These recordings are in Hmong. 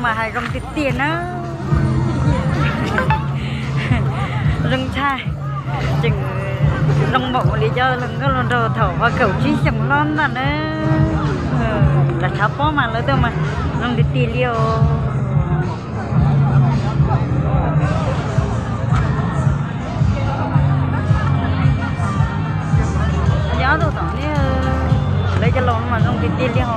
Hais zoo tiag tiag na. Zoo tshaj, tseem zoo npaum li cov hluas nkauj hluas nraug thaum peb kaum tsib xyoos hlob ntag na. Lawv tshav pob mas lawv tuaj mas zoo tiag tiag li os. Nyob rau tom ne, lawv cov laus no mas zoo tiag tiag li os.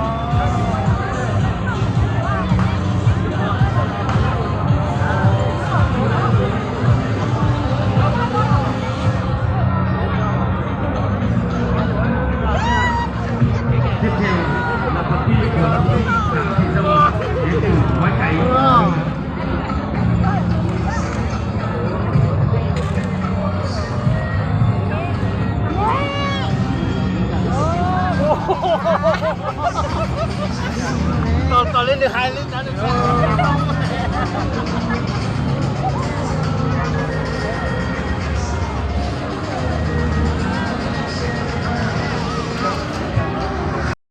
Tos tos li nws hais li ntawd.